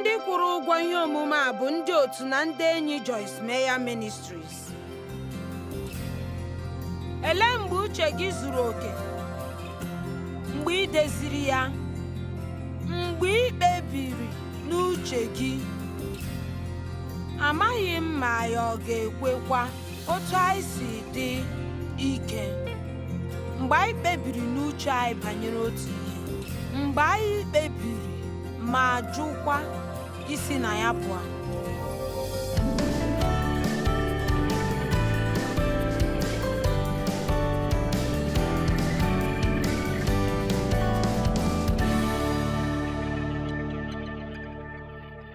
Ndị kwụrụ ụgwọ ihe omume a bụ ndị otu na ndị enyi Joyce Meyer Ministries. Elee mgbe uche gị zuru oke? Mgbe ị deziri ya. Mgbe ị kpebiri n'uche gị. Amaghị m ma ya ọ ga-ekwekwa otu anyị si dị ike. Mgbe anyị kpebiri n'uche anyị banyere otu ihe, mgbe anyị kpebiri ma jụkwa isi na ya pụọ.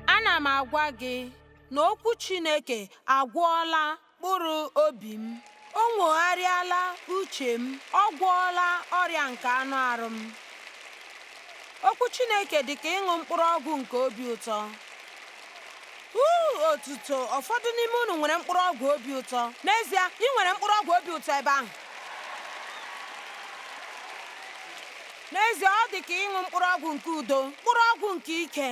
Ana m agwa gị na okwu Chineke agwọọla mkpụrụ obi m. O nwogharịala uche m, ọ gwọọla ọrịa nke anụ arụ m. Okwu Chineke dị ka ịṅụ mkpụrụ ọgwụ nke obi ụtọ. Uu, otuto! Ụfọdụ n'ime unu nwere mkpụrụ ọgwụ obi ụtọ. N'ezie, ị nwere mkpụrụ ọgwụ obi ụtọ ebe ahụ. N'ezie, ọ dị ka ịṅụ mkpụrụ ọgwụ nke udo, mkpụrụ ọgwụ nke ike.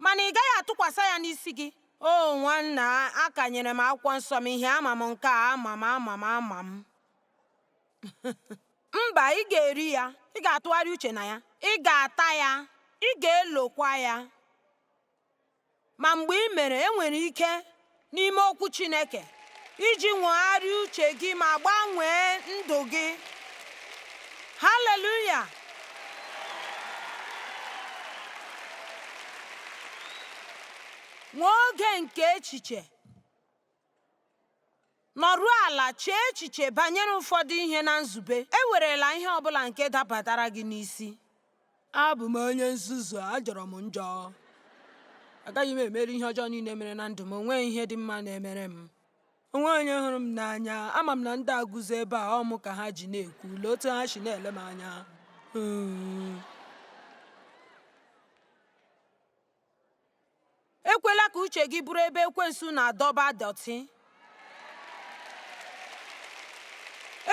Mana ị gaghị atụkwasị ya n'isi gị. O nwanna, akanyere m akwụkwọ nsọ m ihe, ama m nke a, ama m, ama m, ama m. Mba, ị ga-eri ya, ị ga-atụgharị uche na ya, ị ga-ata ya, ị ga-elokwa ya. Ma mgbe ị mere, enwere ike n'ime okwu Chineke iji nwogharịa uche gị ma gbanwee ndụ gị. Haleluya! Nwee oge nke echiche. Nọruo ala chee echiche banyere ụfọdụ ihe na nzube. Ewerela ihe ọ bụla nke dabatara gị n'isi. Abụ m onye nzuzu, ajọrọ m njọ. Agaghị m emeri ihe ọjọọ niile mere na ndụ m, o nweghị ihe dị mma na-emere m. O nweghị onye hụrụ m n'anya. Ama m na ndị a guzo ebe a, ọ mụ ka ha ji na-ekwu. Lee otu ha si na-ele m anya. Ekwela ka uche gị bụrụ ebe ekwensu na-adọba dọtị.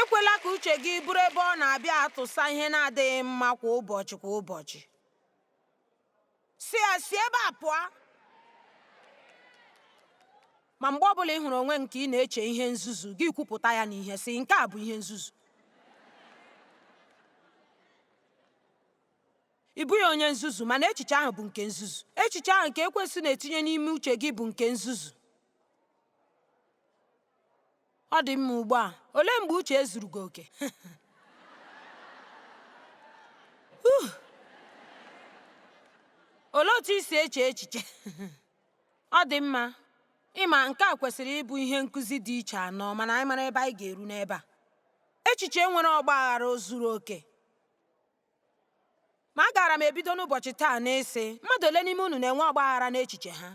Ekwela ka uche gị bụrụ ebe ọ na-abịa atụsa ihe na-adịghị mma kwa ụbọchị kwa ụbọchị. Sị ya, si ebe a pụọ. Ma mgbe ọbụla ị hụrụ onwe nke ị na-eche ihe nzuzu, gị kwupụta ya n'ihe, sị, nke a bụ ihe nzuzu. Ị bụghị onye nzuzu, mana echiche ahụ bụ nke nzuzu. Echiche ahụ nke ekwensu na-etinye n'ime uche gị bụ nke nzuzu. Ọ dị mma ugbu a. Olee mgbe uche zuru gị oke? Olee otu i si eche echiche? Ọ dị mma. Ịma, nke a kwesịrị ịbụ ihe nkụzi dị iche anọ, mana anyị mara ebe anyị ga-eru n'ebe a. Echiche nwere ọgba aghara o zuru oke? Ma agaara m ebido n'ụbọchị taa n'ịsị, mmadụ ole n'ime unu na-enwe ọgba aghara n'echiche ha?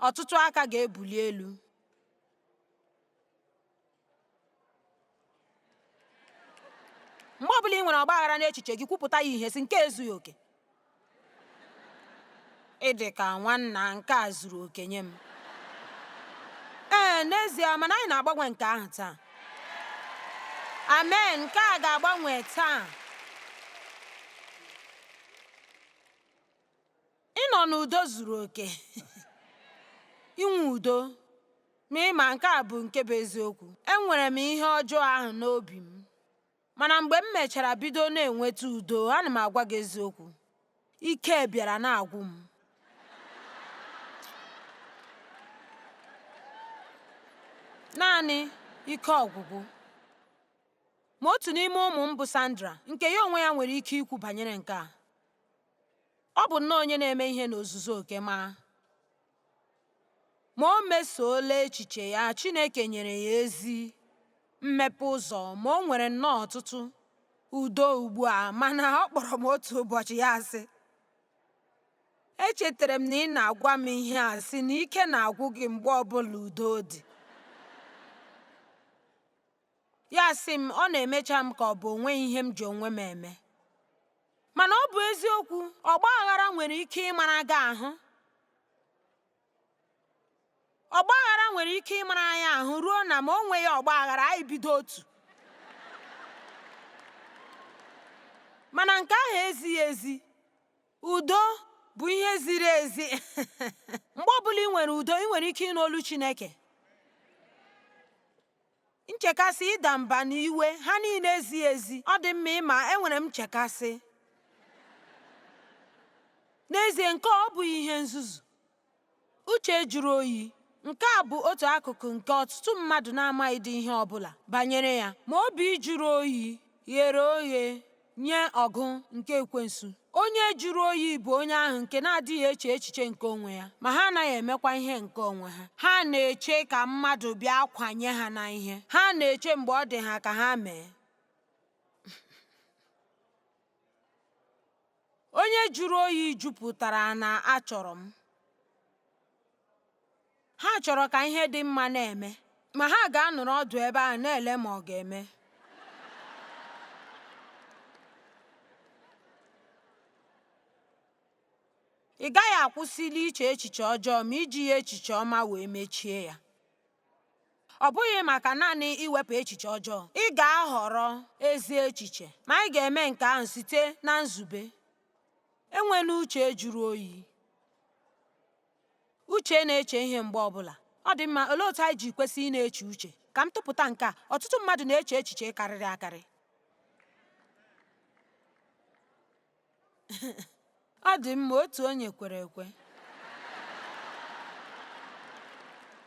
Ọtụtụ aka ga-ebuli elu. Mgbe ọbụla ị nwere ọgba aghara n'echiche gị, kwupụta ya ihe, sị nke ezughị oke. Ị dị ka nwanna, nke a zuru oke nye m. Ee, n'ezie, mana anyị na-agbanwe nke ahụ taa. Amen, nke a ga-agbanwe taa. Ịnọ n'udo zuru oke. Inwe udo. Ma ị ma, nke a bụ nke bụ eziokwu. Enwere m ihe ọjọọ ahụ n'obi m. Mana mgbe m mechara bido na-enweta udo, ana m agwa gị eziokwu, ike bịara na-agwụ m. Naanị ike ọgwụgwụ. Ma otu n'ime ụmụ m bụ Sandra, nke ya onwe ya nwere ike ikwu banyere nke a. Ọ bụ nnọọ onye na-eme ihe n'ozuzu oke ma ma o mesoola echiche ya, Chineke nyere ya ezi mmepe ụzọ, ma o nwere nnọọ ọtụtụ udo ugbu a, mana ọ kpọrọ m otu ụbọchị ya sị, echetara m na ị na-agwa m ihe a sị na ike na-agwụ gị mgbe ọbụla udo dị. Ya sị m, ọ na-emecha m ka ọ bụ onweghị ihe m ji onwe m eme. Mana ọ bụ eziokwu, ọgba aghara nwere ike ịmara gị ahụ. Ọgba aghara nwere ike ịmara anyị ahụ ruo na ma o nweghị ọgba aghara, anyị bido otu. Mana nke ahụ ezighị ezi. Udo bụ ihe ziri ezi. Mgbe ọ bụla ị nwere udo, ị nwere ike ịnụ olu Chineke. Nchekasị, ịda mba na iwe, ha niile ezighị ezi. Ọ dị mma ịma enwere m nchekasị. N'ezie, nke a ọ bụghị ihe nzuzu. Uche jụrụ oyi. Nke a bụ otu akụkụ nke ọtụtụ mmadụ na-amaghịdị ihe ọ bụla banyere ya, ma obi jụrụ oyi ghere oghe nye ọgụ nke ekwensu. Onye jụrụ oyi bụ onye ahụ nke na-adịghị eche echiche nke onwe ya, ma ha anaghị emekwa ihe nke onwe ha. Ha na-eche ka mmadụ bịa kwanye ha na ihe. Ha na-eche mgbe ọ dị ha ka ha mee. Onye jụrụ oyi jupụtara na achọrọ m. Ha chọrọ ka ihe dị mma na-eme, ma ha ga-anọrọ ọdụ ebe ahụ na-ele ma ọ ga-eme. Ị gaghị akwụsịli iche echiche ọjọọ ma i jighị echiche ọma wee mechie ya. Ọ bụghị maka naanị iwepụ echiche ọjọọ. Ị ga-ahọrọ ezi echiche, ma ị ga-eme nke ahụ site na nzube. Enwela uche jụrụ oyi. Uche na-eche ihe mgbe ọbụla. Ọ dị mma, olee otu anyị ji kwesị ịna-eche uche? Ka m tụpụta nke a, ọtụtụ mmadụ na-eche echiche karịrị akarị. Ọ dị mma, otu onye kwere ekwe.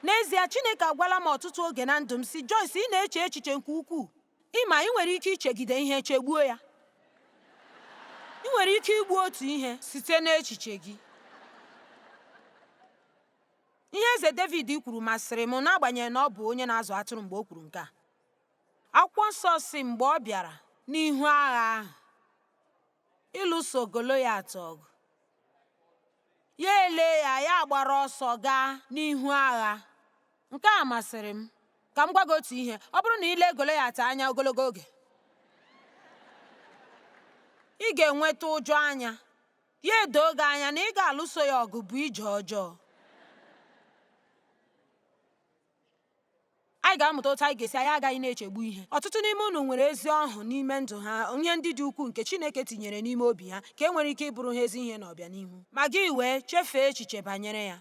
N'ezie, Chineke agwala m ọtụtụ oge na ndụ m sị, Joyce, ị na-eche echiche nke ukwuu. Ị ma, ị nwere ike ichegide ihe chegbuo ya. Ị nwere ike igbu otu ihe site n'echiche gị. Ihe Eze Devid kwuru masịrị m n'agbanyeghị na ọ bụ onye na-azụ atụrụ mgbe o kwuru nke a. Akwụkwọ nsọ sị mgbe ọ bịara n'ihu agha ahụ ịlụso Goloyat ọgụ, ya elee ya, ya agbara ọsọ gaa n'ihu agha. Nke a masịrị m. Ka m gwa gị otu ihe, ọ bụrụ na i lee Goloyat anya ogologo oge, ị ga-enweta ụjọ anya. Ya edoo gị anya na ị ga-alụso ya ọgụ bụ ije ọjọọ. Anyị ga-amụta otu anyị ga-esi anyị agaghị na-echegbu ihe. Ọtụtụ n'ime unu nwere ezi ọhụ n'ime ndụ ha, ihe ndị dị ukwuu nke Chineke tinyere n'ime obi ha ka e nwere ike ịbụrụ ha ezi ihe n'ọbịanihu. Ma gị wee chefee echiche banyere ya,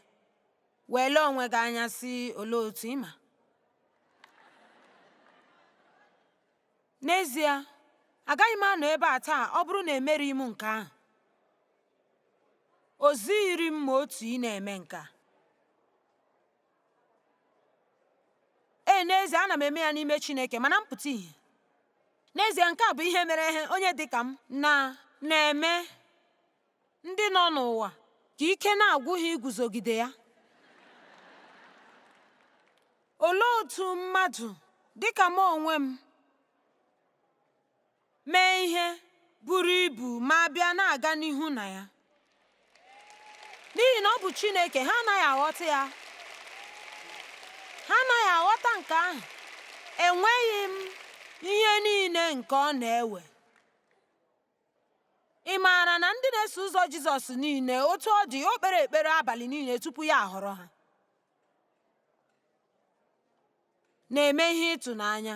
wee lee onwe gị anya sị, Olee otu ị ma? N'ezie, agaghị m anọ ebe a taa ọ bụrụ na emerighị m nke ahụ. O zighịrị m ma otu ị na-eme nke a. Ee, n'ezie, ana m eme ya n'ime Chineke, mana mpụta ìhè. N'ezie, nke a bụ ihe mere ihe onye dị ka m na na-eme ndị nọ n'ụwa ka ike na-agwụ ha iguzogide ya. Olee otu mmadụ dị ka m onwe m mee ihe buru ibu ma bịa na-aga n'ihu na ya? N'ihi na ọ bụ Chineke, ha anaghị aghọta ya. Ha anaghị aghọta nke ahụ. Enweghị m ihe niile nke ọ na-ewe. Ị maara na ndị na-eso ụzọ Jizọs niile, otu ọ dị, o kpere ekpere abalị niile tupu ya ahọrọ ha, na-eme ihe ịtụnanya.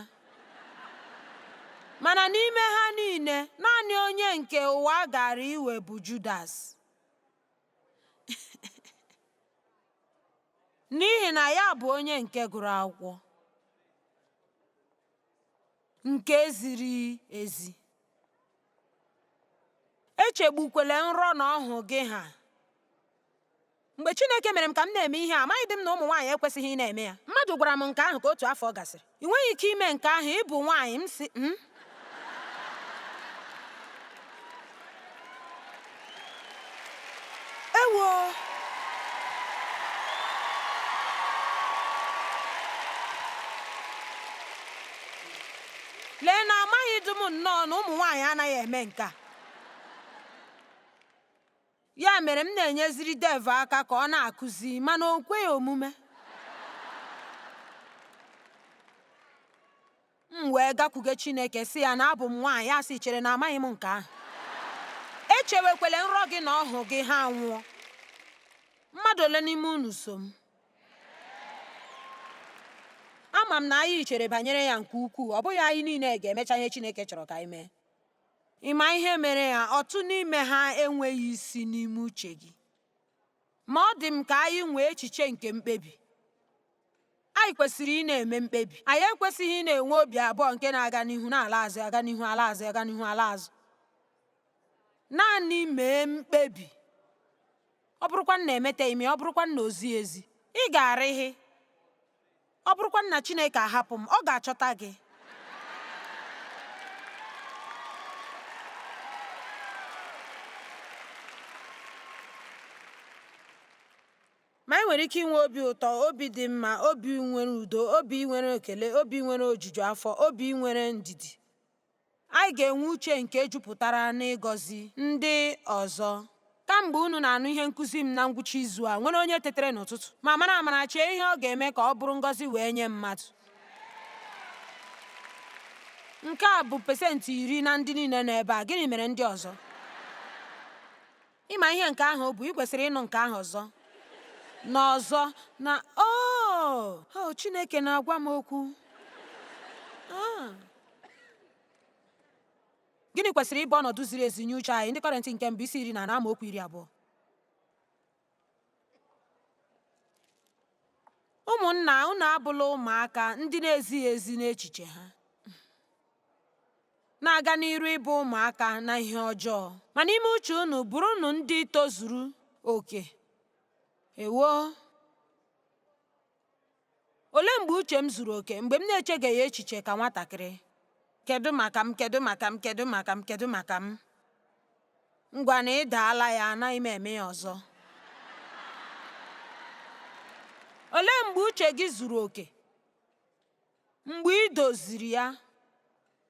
Mana n'ime ha niile, naanị onye nke ụwa gaara iwe bụ Judas. N'ihi na ya bụ onye nke gụrụ akwụkwọ, nke ziri ezi. Echegbukwele nrọ na ọhụ gị ha. Mgbe Chineke mere m ka m na-eme ihe a, amaghịdị m na ụmụ nwaanyị ekwesịghị ị na-eme ya. Mmadụ gwara m nke ahụ ka otu afọ gasịrị. I nweghị ike ime nke ahụ, ị bụ nwaanyị. M sị, m? Ewo! Lee na amaghịdị m nnọọ na ụmụ nwaanyị anaghị eme nke a. Ya mere m na-enyeziri Dave aka ka ọ na-akụzi, mana o kweghị omume. M wee gakwuge Chineke sị ya na abụ m nwaanyị, ya sị chere na amaghị m nke ahụ. Echewekwele nrọ gị na ọhụ gị ha nwụọ. Mmadụ ole n'ime unu so m? Ama m na anyị chere banyere ya nke ukwuu, ọ bụghị anyị niile ga-emecha ihe Chineke chọrọ ka anyị mee. Ị ma ihe mere ya? Ọtụ n'ime ha enweghị isi n'ime uche gị. Ma ọ dị m ka anyị nwee echiche nke mkpebi. Anyị kwesịrị ị na-eme mkpebi. Anyị ekwesịghị ị na-enwe obi abụọ nke na-aga n'ihu na-ala azụ, aga n'ihu ala azụ, aga n'ihu ala azụ. Naanị mee mkpebi. Ọ bụrụkwa na emeteghị m ya, ọ bụrụkwa na o zighị ezi, ị ga-arịghị. Ọ bụrụkwa na Chineke ahapụ m, ọ ga-achọta gị. Ma anyị nwere ike inwe obi ụtọ, obi dị mma, obi nwere udo, obi nwere ekele, obi nwere ojuju afọ, obi nwere ndidi. Anyị ga-enwe uche nke jupụtara n'ịgọzi ndị ọzọ. Kamgbe unu na-anụ ihe nkụzi m na ngwụcha izu a, nwere onye tetere n'ụtụtụ ma mara amara chee ihe ọ ga-eme ka ọ bụrụ ngọzi wee nye mmadụ. Nke a bụ 10% na ndị niile nọ ebe a. Gịnị mere ndị ọzọ? Ịma ihe nke ahụ bụ, ị kwesịrị ịnụ nke ahụ ọzọ na ọzọ na oh, oh, Chineke na-agwa m okwu. Gịnị kwesịrị ịbụ ọnọdụ ziri ezi nye uche anyị? Ndị Kọrịntị nke mbụ isi 14 amaokwu 20. Ụmụnna, unu abụla ụmụaka ndị na-ezighị ezi n'echiche ha, na-aga n'iru ịbụ ụmụaka na ihe ọjọọ, ma n'ime uche unu bụrụnụ ndị tozuru oke. Ewo! Olee mgbe uche m zuru oke? Mgbe m na-echeghị echiche ka nwatakịrị. Kedu maka m? Kedu maka m? Kedu maka m? Kedu maka m? Ngwa na ị daala ya, anaghị m eme ya ọzọ. Olee mgbe uche gị zuru oke? Mgbe ị doziri ya.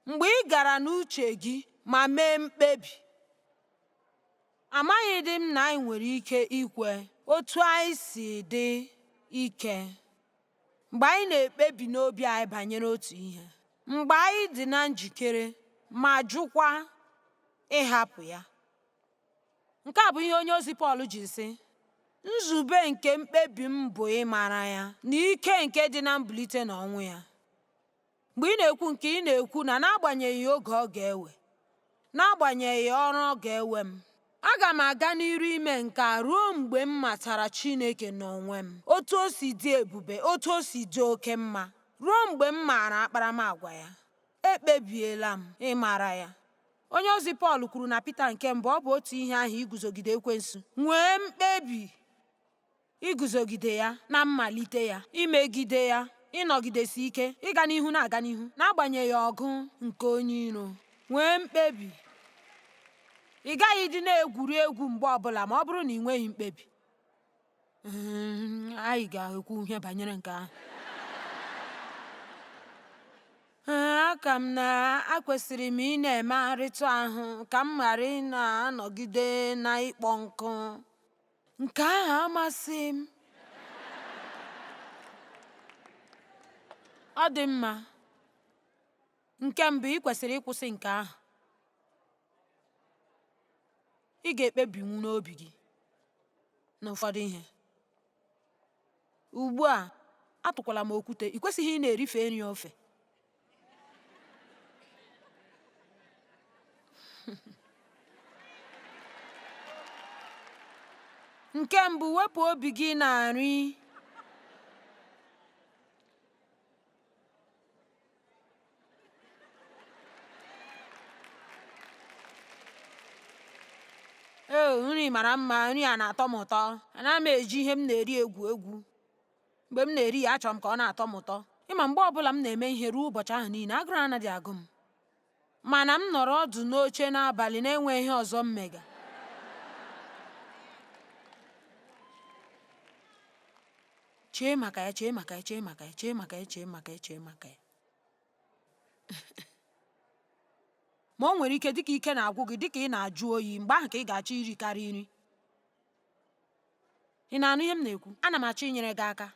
Mgbe ị gara n'uche gị ma mee mkpebi. Amaghịdị m na anyị nwere ike ikwe otu anyị si dị ike mgbe anyị na-ekpebi n'obi anyị banyere otu ihe, mgbe anyị dị na njikere ma jụkwa ịhapụ ya. Nke a bụ ihe onyeozi Pọl ji sị, Nzube nke mkpebi m bụ ịmara ya na ike nke dị na mbilite n'ọnwụ ya. Mgbe ị na-ekwu nke ị na-ekwu na n'agbanyeghị oge ọ ga-ewe, n'agbanyeghị ọrụ ọ ga-ewe m, aga m aga n'iru ime nke a ruo mgbe m matara Chineke n'onwe m, otu o si dị ebube, otu o si dị oke mma, ruo mgbe m maara akparamagwa ya. Ekpebiela m ịmara ya. Onyeozi Pọl kwuru na Pita nke mbụ, ọ bụ otu ihe ahụ iguzogide ekwensu. Nwee mkpebi iguzogide ya na mmalite ya, imegide ya, ịnọgidesi ike, ịga n'ihu na-aga n'ihu, n'agbanyeghị ọgụ nke onye iro. Nwee mkpebi. Ị gaghị ịdị na-egwuri egwu mgbe ọbụla ma ọ bụrụ na ị nweghị mkpebi. Anyị ga-ekwu ihe banyere nke ahụ. Aka m na akwesịrị m ị na-emegharịtụ ahụ ka m ghara ị na-anọgide na ịkpọ nkụ. Nke ahụ amasị m. Ọ dị mma. Nke mbụ, ị kwesịrị ịkwụsị nke ahụ. Ị ga-ekpebinwu n'obi gị na ụfọdụ ihe. Ugbu a, atụkwala m okwute. Ị kwesịghị ị na-erife nri ofe. Nke mbụ, wepụ obi gị na nri. Ee, nri mara mma, nri a na-atọ m ụtọ. Anaghị m eji ihe m na-eri egwu egwu. Mgbe m na-eri ya, achọrọ m ka ọ na-atọ m ụtọ. Ịma, mgbe ọbụla m na-eme ihe ruo ụbọchị ahụ niile, agụrụ anaghị agụ m. Mana m nọrọ ọdụ n'oche n'abalị na-enweghị ihe ọzọ m mega. Chee maka ya, chee maka ya, chee maka ya, chee maka ya, chee maka ya, chee maka ya. Ma o nwere ike dịka ike na-agwụ gị, dịka ị na-ajụ oyi, mgbe ahụ ka ị ga-achọ irikarị nri. Ị na-anụ ihe m na-ekwu? Ana m achọ inyere gị aka.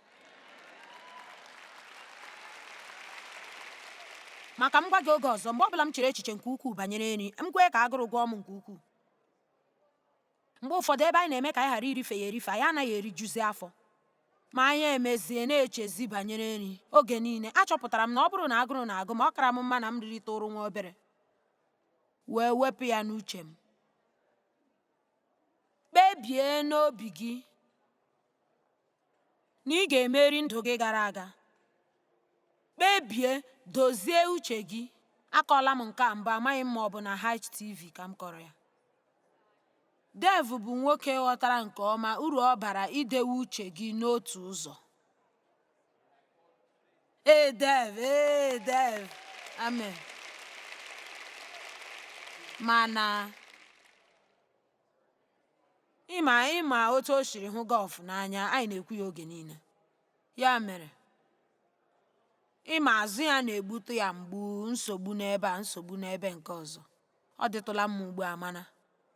Maka m gwa gị oge ọzọ, mgbe ọbụla m chere echiche nke ukwuu banyere nri, m kwee ka agụrụ gụọ m nke ukwuu. Mgbe ụfọdụ ebe anyị na-eme ka anyị ghara irife ya erife, anyị anaghị erijuzi afọ. Ma anyị emezie na-echezi banyere nri oge niile. Achọpụtara m na ọ bụrụ na agụrụ na-agụ m, ọ kara m mma na m riritụrụ nwa obere. Wee wepụ ya n'uche m. Kpebie n'obi gị na ị ga-emeri ndụ gị gara aga. Kpebie, dozie uche gị. Akọọla m nke a mbụ, amaghị m ma ọ bụ na HTV ka m kọrọ ya. Dave bụ nwoke ghọtara nke ọma uru ọ bara idewe uche gị n'otu ụzọ. Ee, Dave, ee, Dave, amen. Mana ịma ịma otu o siri hụ gọlf n'anya, anyị na-ekwu ya oge niile. Ya mere, ịma azụ ya na-egbutụ ya mgbu, nsogbu n'ebe a, nsogbu n'ebe nke ọzọ. Ọ dịtụla mma ugbu a mana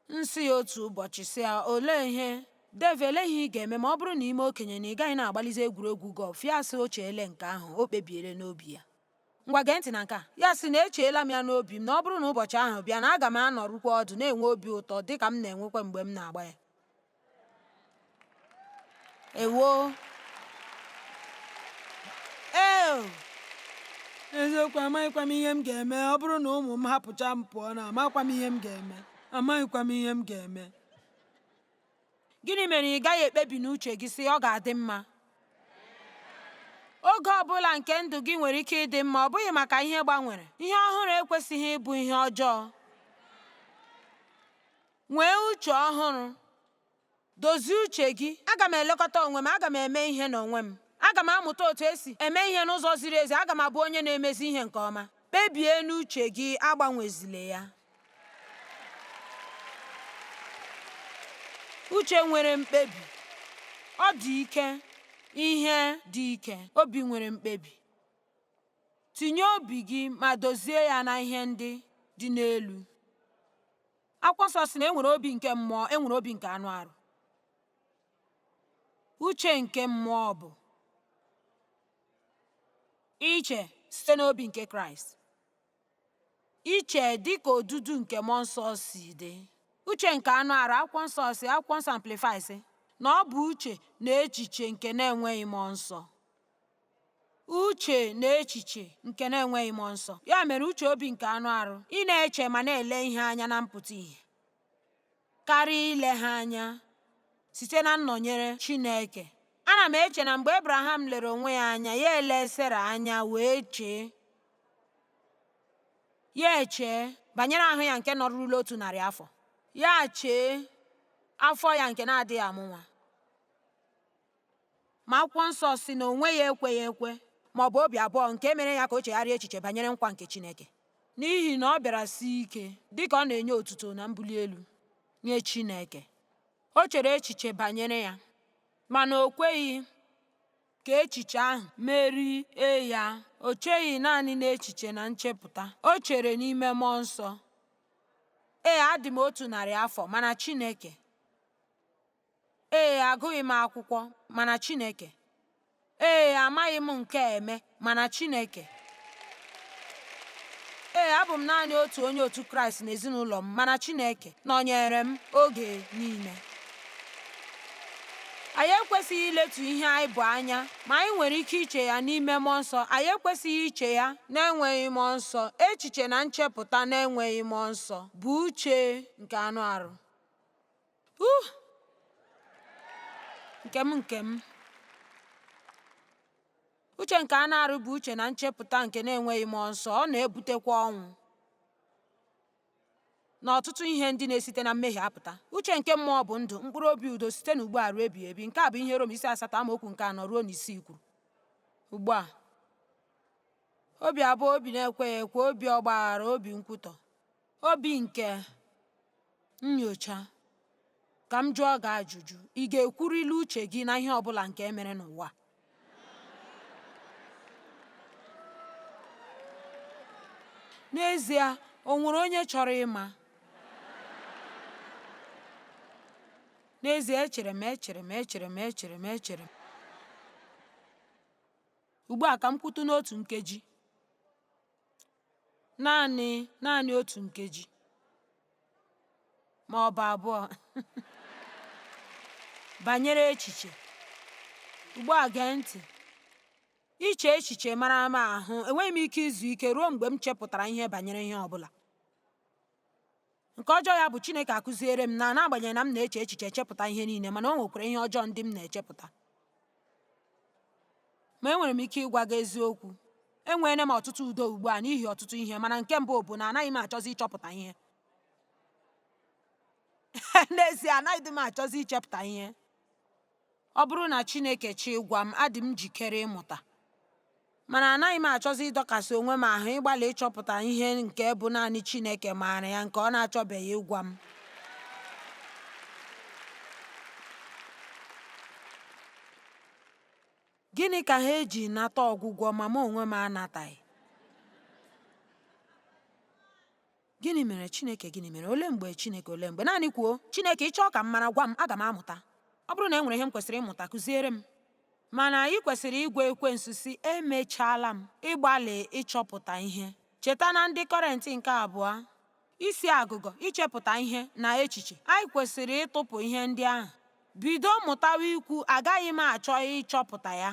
m sị ya otu ụbọchị sị ya, olee ihe Dave, elee ihe ị ga-eme ma ọ bụrụ na i mee okenye na ị gaghị na-agbalizi egwuregwu gọlf? Ya sị o cheele nke ahụ, o kpebiele n'obi ya. Ngwa gee ntị na nke a. Ya sị na echeela m ya n'obi m na ọ bụrụ na ụbọchị ahụ bịa na aga m anọrụkwa ọdụ na-enwe obi ụtọ dị ka m na-enwekwa mgbe m na-agba ya. Ewo! Ee! Eziokwu, amaghịkwa m ihe m ga-eme ọ bụrụ na ụmụ m hapụcha m pụọ na amaghịkwa m ihe m ga-eme. Amaghịkwa m ihe m ga-eme. Gịnị mere ị gaghị ekpebi n'uche gị sị ọ ga-adị mma? Oge ọ bụla nke ndụ gị nwere ike ịdị mma, ọ bụghị maka ihe gbanwere. Ihe ọhụrụ ekwesịghị ịbụ ihe ọjọọ. Nwee uche ọhụrụ. Dozie uche gị. Aga m elekọta onwe m, aga m eme ihe n'onwe m. Aga m amụta otu esi eme ihe n'ụzọ ziri ezi, aga m abụ onye na-emezi ihe nke ọma. Kpebie n'uche gị, agbanwezile ya. Uche nwere mkpebi. Ọ dị ike, ihe dị ike. Obi nwere mkpebi. Tinye obi gị ma dozie ya na ihe ndị dị n'elu. Akwụkwọ nsọ sị na e nwere obi nke mmụọ, e nwere obi nke anụ arụ. Uche nke mmụọ bụ iche site n'obi nke Kraịst. Iche dị ka odudu nke mmụọ nsọ si dị. Uche nke anụ arụ, akwụkwọ nsọ sị, akwụkwọ nsọ Amplify sị, na ọ bụ uche na echiche nke na-enweghị mmụọ nsọ. Uche na echiche nke na-enweghị mmụọ nsọ. Ya mere uche obi nke anụ arụ, ị na-eche ma na-ele ihe anya na mpụta ìhè karịa ile ha anya site na nnọnyere Chineke. Ana m eche na mgbe Abraham lere onwe ya anya, ya ele Sera anya wee chee ya echee banyere ahụ ya nke nọrụla 100 afọ. Ya chee afọ ya nke na-adịghị amụ nwa. Ma akwụkwọ nsọ sị na onwe ya ekweghị ekwe ma ọ bụ obi abụọ nke mere ya ka o chegharịa echiche banyere nkwa nke Chineke. N'ihi na ọ bịara sie ike dị ka ọ na-enye otuto na mbuli elu nye Chineke. O chere echiche banyere ya, mana o kweghị ka echiche ahụ merie ya. O cheghị naanị n'echiche na nchepụta. O chere n'ime mmụọ nsọ. Ee, adị m 100 afọ, mana Chineke. Ee, agụghị m akwụkwọ, mana Chineke. Ee, amaghị m nke a eme, mana Chineke. Ee, abụ m naanị otu onye otu Kraịst n'ezinụlọ m, mana Chineke nọnyere m oge niile. Anyị ekwesịghị iletu ihe anyị bụ anya, ma anyị nwere ike iche ya n'ime mmụọ nsọ. Anyị ekwesịghị iche ya na-enweghị mmụọ nsọ. Echiche na nchepụta na-enweghị mmụọ nsọ bụ uche nke anụ arụ. Nke m nke m. Uche nke anụ arụ bụ uche na nchepụta nke na-enweghị mmụọ nsọ. Ọ na-ebutekwa ọnwụ na ọtụtụ ihe ndị na-esite na mmehie apụta. Uche nke mmụọ bụ ndụ, mkpụrụ obi udo site n'ugbu a ruo ebighị ebi. Nke a bụ ihe Rom isi 8 amaokwu nke 4 ruo n'isii kwuru. Ugbu a, obi abụọ, obi na-ekweghị ekwe, obi ọgbaghara, obi nkwutọ, obi nke nnyocha. Ka m jụọ gị ajụjụ, ị ga-ekwurịrị uche gị na ihe ọ bụla nke mere n'ụwa? N'ezie, o nwere onye chọrọ ịma? N'ezie, echere m, echere m, echere m, echere m, echere m. Ugbu a ka m kwutu n'otu nkeji. Naanị naanị otu nkeji. Ma ọ bụ abụọ. Banyere echiche. Ugbu a gee ntị. Iche echiche mara m ahụ, enweghị m ike izu ike ruo mgbe m chepụtara ihe banyere ihe ọ bụla. Nke ọjọọ ya bụ Chineke akụziere m na n'agbanyeghị na m na-eche echiche echepụta ihe niile, mana o nwekwara ihe ọjọọ ndị m na-echepụta. Ma enwere m ike ịgwa gị eziokwu, enweela m ọtụtụ udo ugbu a n'ihi ọtụtụ ihe, mana nke mbụ bụ na anaghị m achọzi ịchọpụta ihe. N'ezie, anaghịdị m achọzi ichepụta ihe. Ọ bụrụ na Chineke chọọ ịgwa m, adị m njikere ịmụta. Mana anaghị m achọzi ịdọkasị onwe m ahụ ịgbalị ịchọpụta ihe nke bụ naanị Chineke maara ya nke ọ na-achọbeghị ịgwa m. Gịnị ka ha eji nata ọgwụgwọ ma mụ onwe m anataghị? Gịnị mere Chineke gịnị mere? Olee mgbe Chineke olee mgbe? Naanị kwuo, Chineke ị chọọ ka m mara gwa m, aga m amụta. Ọ bụrụ na e nwere ihe m kwesịrị ịmụta, kụziere m. Mana ị kwesịrị ịgwa ekwensu sị, emechaala m ịgbalị ịchọpụta ihe. Cheta na ndị Kọrịntị nke abụọ, isi agụgọ, ichepụta ihe, na echiche. Anyị kwesịrị ịtụpụ ihe ndị ahụ. Bido mụtawa ikwu, agaghị m achọ ịchọpụta ya.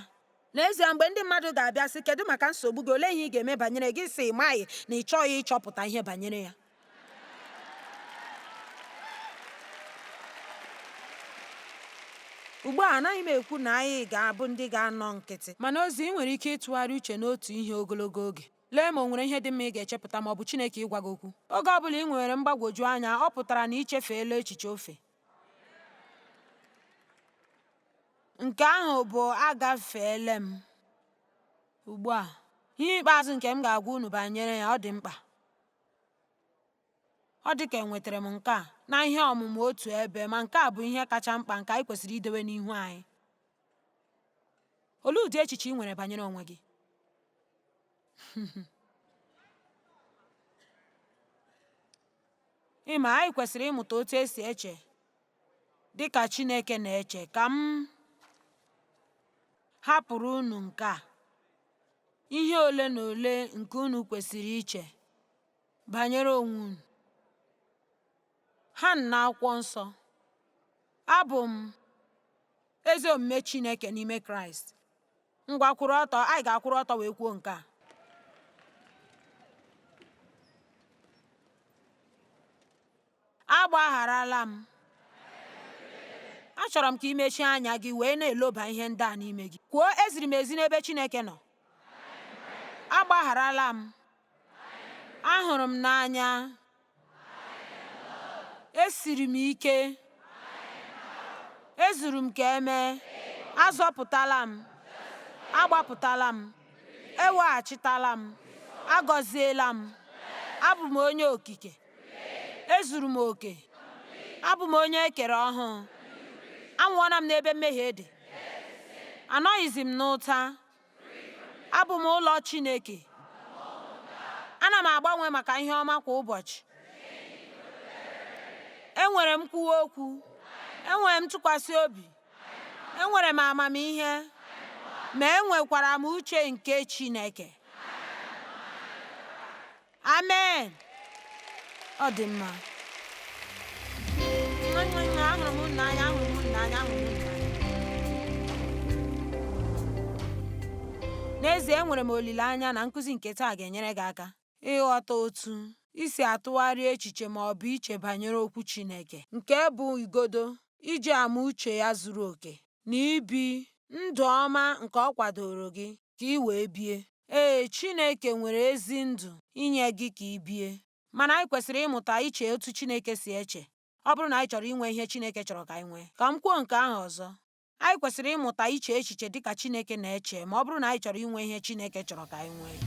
N'ezie, mgbe ndị mmadụ ga-abịa sị, kedu maka nsogbu gị, olee ihe ị ga-eme banyere gị, sị ị maghị na ị chọghị ịchọpụta ihe banyere ya. Ugbu a, anaghị m ekwu na anyị ga-abụ ndị ga-anọ nkịtị, mana ozi ị nwere ike ịtụgharị uche n'otu ihe ogologo oge. Lee ma o nwere ihe dị mma ị ga-echepụta ma ọ bụ Chineke ịgwa gị okwu. Oge ọ bụla ị nwere mgbagwoju anya, ọ pụtara na ị chefeela echiche ofe. Nke ahụ bụ agafeela m. Ugbu a, ihe ikpeazụ nke m ga-agwa unu banyere ya, ọ dị mkpa. Ọ dị ka enwetara m nke a na ihe ọmụmụ otu ebe, ma nke a bụ ihe kacha mkpa nke anyị kwesịrị idowe n'ihu anyị. Olee ụdị echiche ị nwere banyere onwe gị? Ị ma, anyị kwesịrị ịmụta otu esi eche dị ka Chineke na-eche. Ka m hapụrụ unu nke a, ihe ole na ole nke unu kwesịrị iche banyere onwe unu. Ha nọ n'akwụkwọ nsọ. Abụ m ezi omume Chineke n'ime Kraịst. Ngwa kwụrụ ọtọ, anyị ga-akwụrụ ọtọ wee kwuo nke a. Agbagharala m. Achọrọ m ka ị mechie anya gị wee na-eloba ihe ndị a n'ime gị. Kwuo, eziri m ezi n'ebe Chineke nọ. Agbagharala m. Ahụrụ m n'anya. Esiri m ike. Ezuru m ka emee. Azọpụtala m. Agbapụtala m. Eweghachitala m. Agọziela m. Abụ m onye okike. Ezuru m oke. Abụ m onye e kere ọhụụ. Anwụọla m n'ebe mmehie dị. Anọghịzi m n'ụta. Abụ m ụlọ Chineke. Ana m agbanwe maka ihe ọma kwa ụbọchị. Enwere m nkwuwa okwu. Enwere m ntụkwasị obi. Enwere m amamihe. Ma enwekwara m uche nke Chineke. Amen. Ọ dị mma. Ahụrụ m unu n'anya, ahụrụ m unu n'anya, ahụrụ m unu n'anya. N'ezie, enwere m olileanya na nkụzi nke taa ga-enyere gị aka ịghọta otu isi atụgharị echiche ma ọ bụ iche banyere okwu Chineke, nke bụ igodo iji ama uche ya zuru oke na ibi ndụ ọma nke ọ kwadoro gị ka ị wee bie. Ee, Chineke nwere ezi ndụ inye gị ka ị bie. Mana anyị kwesịrị ịmụta iche otu Chineke si eche ọ bụrụ na anyị chọrọ inwe ihe Chineke chọrọ ka anyị nwee. Ka m kwuo nke ahụ ọzọ. Anyị kwesịrị ịmụta iche echiche dị ka Chineke na-eche ma ọ bụrụ na anyị chọrọ inwe ihe Chineke chọrọ ka anyị nwee.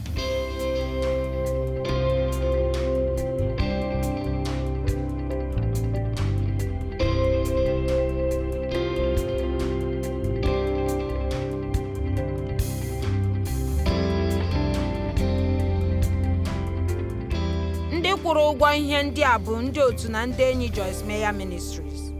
Ndị kwụrụ ụgwọ ihe ndị a bụ ndị otu na ndị enyi Joyce Meyer Ministries.